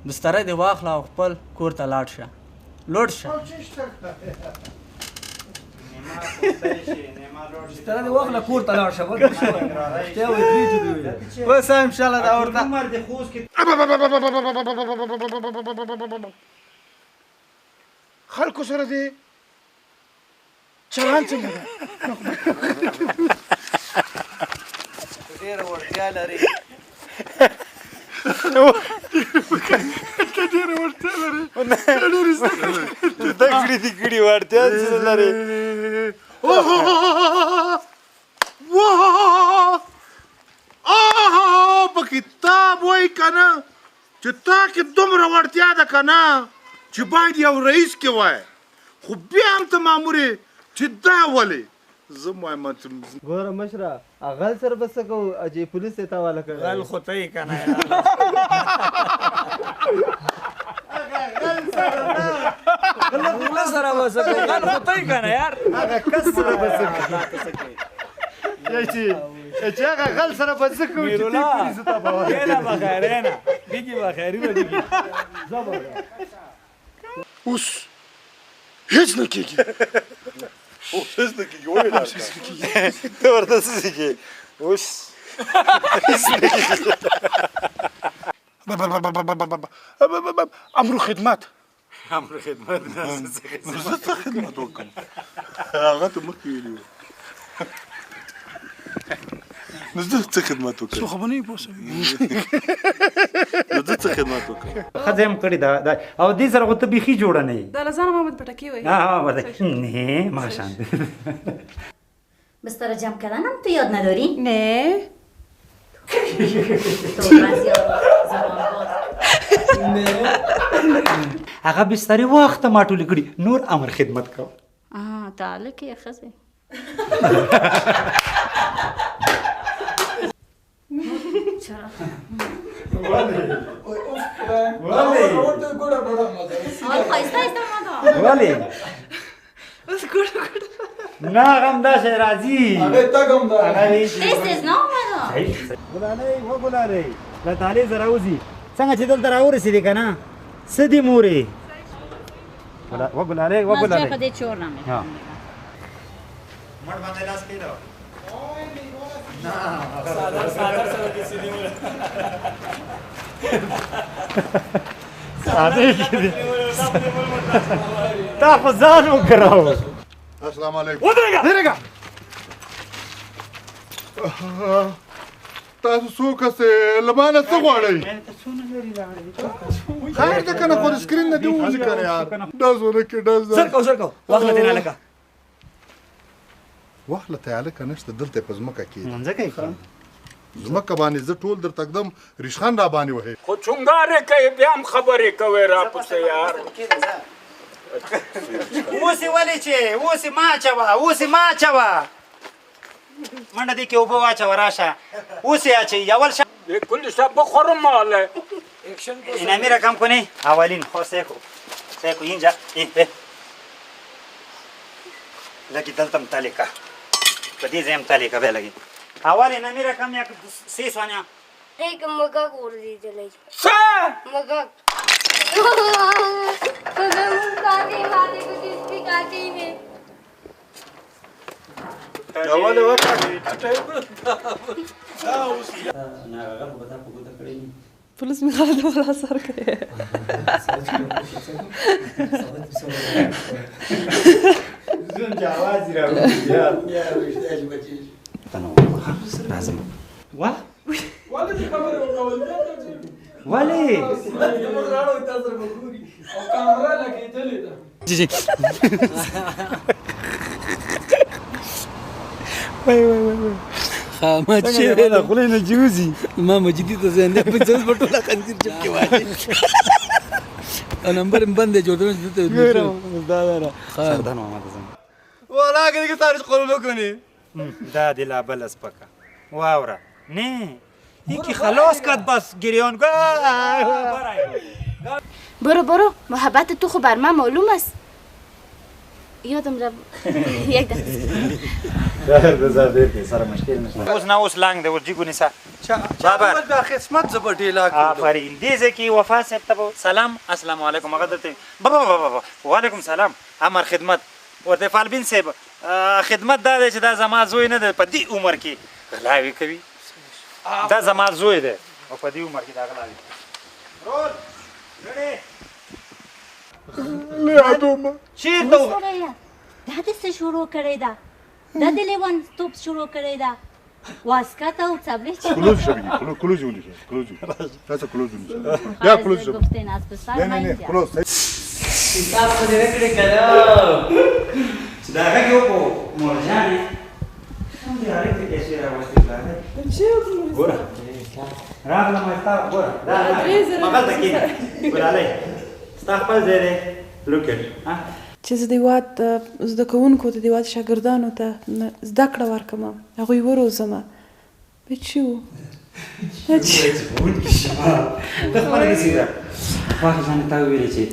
بستره دې واخله او خپل کور ته لاړ شه، لوړ شه. بستره دې واخله کور ته لاړ شه. رښتیا وایي، درې جوړې وي. اوس ان شاء الله دا ورته عمر د خوست کې خلکو سره دې چلند څنګه دی؟ ډېره وړتیا لري. ته ډېره وړتیا لرې، ته ډېرې زده کړې زده کړې دي کړي، وړتیا څه لري؟ واه، په کتاب وایي که نه چې تا کې دومره وړتیا ده که نه چې باید یو رئیس کې وای، خو بیا هم ته مامور یې، چې دا ولې؟ زه وایم چې ګوره مشره، غل سره به څه کوو چې پولیس یې تاواله کړی؟ غل خو ته یې که نه؟ غله سره به څه کوو؟ غل خو ته یې که نه یار؟ هغه کس سره به څه کوو چې هغه غل سره به څه کوو چې میرولا پولیسو ته باور نه بخیرینه بیګي بخیری به بیګي. اوس هیڅ نه کېږي. اوس هیڅ نه کېږي، وایي اوس هیڅ نه کېږي. ته ورته څه کېږي؟ اوس هیڅ نه کېږي. امر خدمت، امر خدمت نه. زه څه خدمت وکړم؟ هغه ته مخکې ویلي وو، نو زه څه خدمت وکړم؟ څو خو به نه یې پوه شوی. نو زه څه خدمت وکړم؟ ښځه هم کړې ده او دې سره خو ته بیخي جوړه نه یې. دا له ځانه محمد پټکی وایي. ها ها، نه ما شان. بستر جمع کردنم تو یاد نداری؟ نه. تو بعضی زبان باز. هغه بسترې وخته ما ټولې کړي، نور امر خدمت کوه. آه تعالی کې ښځې. چرا؟ ولې؟ آه، ښایسته ایسته ما دا. ولې؟ اوس ګوډه ګوډه. نه، هغه هم داسې راځي، هغه تګ هم ده. هغه وایي چې تیز تیز نه اومده. ګلالۍ، و ګلالۍ، له دهلېزه راوځي څنګه چې دلته راورسېدې که نه، څه دي مورې؟ و ګلالۍ، و من ګلالۍ. په دې چور نه میخوام. مټ باندې لاس کېده. ساده سره دې سیدی. ساده کې تا خو ځان وکړاو. السلام علیکم. ودرېږه. درېږه. تاسو څوک یاست؟ له ما نه څه غواړئ؟ خیر ده که نه، خو د سکرین نه دې ووځي که نه یار. ډز ونه کړې، ډز. زر کو، زر کو، واخله تېنه لکه. واخله ته هلکه، نشته دلته په ځمکه کې. ځکه یې کړم. ځمکه باندې زه ټول درته ږدم، ریشخند را باندې وهې. خو چونګارې کوي، بیا هم خبرې کوي را پسې یار. اوس یې ولې چې اوس یې ما اچوه، اوس یې ما اچوه، منډه دې کې اوبه واچوه، راشه اوس یې اچوي اول شه. کل شب بخورم ماله. اینمی رقم کنی اولین. خو سیکو سیکو، اینجا ای ای لګي، دلته هم تلې که په دې ځای هم تلې که، بیا لګي اول اینمی رقم یک سه ثانیه. یک موږک غورځېدلی. څه؟ موږک. ماته کوچ سپي کاټي نه. اول وکړه. نه، هغه به تا په ګوته کړی. پولیس مې غلطه ولا سر کوي. زون چې اواز یې راوځي یار. راځم وا. ولې دې خبرې وکول؟ ولې؟ موږ راړو، تاسو سره به ګوري او کامره لګېدلې ده. جی جی، وای وای وای وای. خامت څنګه شوی دې له خولې نه جوزي. ما مجیدی ته ځان دی په ځل پټوله خنزیر چپ کې واچي او نمبر هم بند دی جوړ ته. ګورم دا دا سردار محمد زم. ولا که دیگه سرش قلوب کنی. دا دی لا بل سپکه واوره نه یکی خلاص کد بس گریان. برو برو، محبت تو خو بر من معلوم است. یادم رفت. یک دقیقه. سره مشکل نشته. اوس نه، اوس لانګ دی، اوس جیګو نیسه. بابا بیا خدمت زبر ډیلاګ. آفرین. دې ځای کې وفا صاحب ته سلام، السلام علیکم. هغه درته بابا بابا بابا وعلیکم سلام، امر خدمت ورته. فالبین صاحب، خدمت دا دی چې دا زما زوی نه دی، په دې عمر کې غلاوې کوي. دا زما زوی دی او په دې عمر کې دا غلاوې کوي. رول رډې له چیرته؟ دا د څه شروع کړی ده؟ دا د لیونتوب شروع کړی ده، واسکت او څبلې. کلوز شوی، کلوز ونیسه، کلوز تاسو کلوز ونیسه یا کلوز. گفتین از پسر. نه نه نه، کلوز. حساب خو دې وکړې که نه؟ چې دا غږ یې وکړو، مورجانې کوم دې هغې ته پیسې راوستې؟ پلار ګوره راغلم، ستا ګوره دا مغلته کښېنه. ګلالۍ، ستا خپل ځای دی، لوک اټ. چې زه د هېواد زده کوونکو ته، د هېواد شاګردانو ته زده کړه ورکړم، هغوی وروزم. به چې وو ښوونکي شم. ته خپله داسې ده، خواښې جانې، تا وویلې چې